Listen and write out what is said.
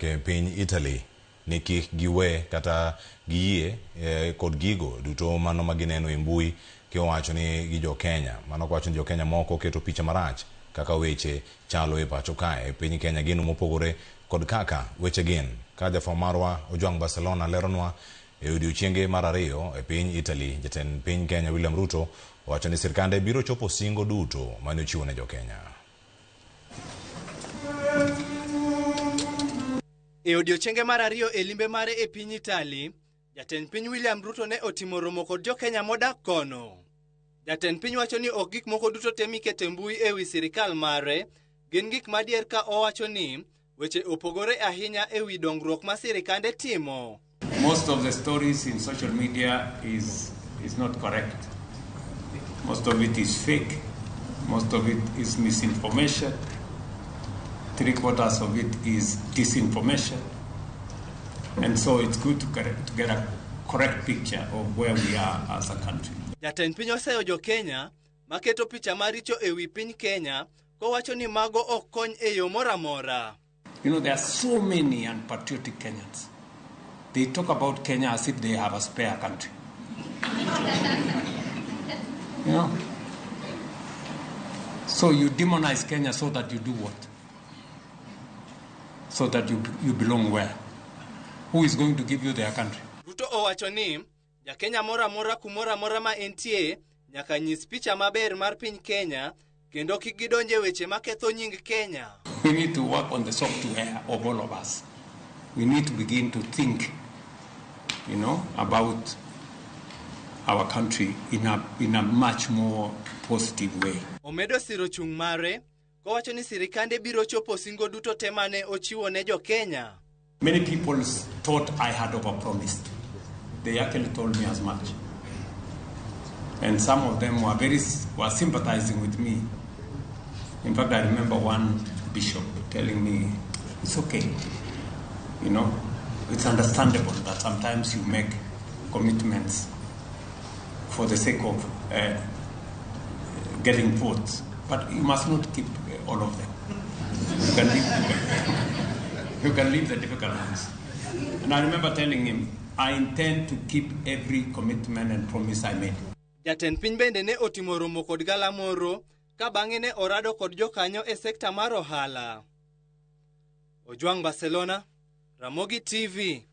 E piny Italy ni kik giwe kata giyie kod gigo duto mano ma gineno e mbui kiwacho ni gi jo Kenya. Mano kowacho ni jo Kenya moko keto picha marach kaka weche chalo e pacho kae e piny Kenya gino mopogore kod kaka weche gin. Ka jafwambo marwa Ojwang Barcelona leronwa e odiochienge mar ariyo e piny Italy, jatend piny Kenya William Ruto owacho ni sirkande biro chopo singo duto mane ochiwo ne jo Kenya. E odiochienge mar ariyo e limbe mare e piny Italy, jatend piny William Ruto ne otimo romo kod jo-Kenya modak kono. Jatend piny wacho ni ok gik moko duto te miketo e mbui ewi sirikal mare gin gik madier ka owacho ni weche opogore ahinya ewi dongruok ma sirikande timo. Most of the stories in social media is not correct. Most of it is fake. Most of it is misinformation. 3/4 of it is disinformation. And so it's good to get a correct picture of where we are as a country. Jatend piny oseyo jo-Kenya maketo picha maricho ewi piny Kenya kowacho ni mago ok kony e yo moro amora. There are so many unpatriotic Kenyans. They talk about Kenya as if they have a spare country. You know? So you demonize Kenya so that you do what? So that you belong where? Who is going to give you their country? Ruto owacho ni ja-Kenya moro amora kumoro amora ma entie nyaka nyis picha maber mar piny Kenya kendo kik gidonj e weche maketho nying Kenya. We need to work on the software of all of us. We need to begin to think about our country in a much more positive way. Omedo siro chung' mare kowacho ni sirikande biro chopo singo duto te mane ochiwo ne jo-Kenya. Many people thought I had overpromised. They actually told me as much. And some of them were sympathizing with me. In fact, I remember one bishop telling me, it's okay, it's understandable that sometimes you make commitments for the sake of getting votes, but you must not keep all of them. You can leave the difficult ones. And I remember telling him, I intend to keep every commitment and promise I made. Jatend piny bende ne otimo romo kod galamoro ka bang'e ne orado kod jokanyo e sekta mar ohala. Ojwang Barcelona, Ramogi TV.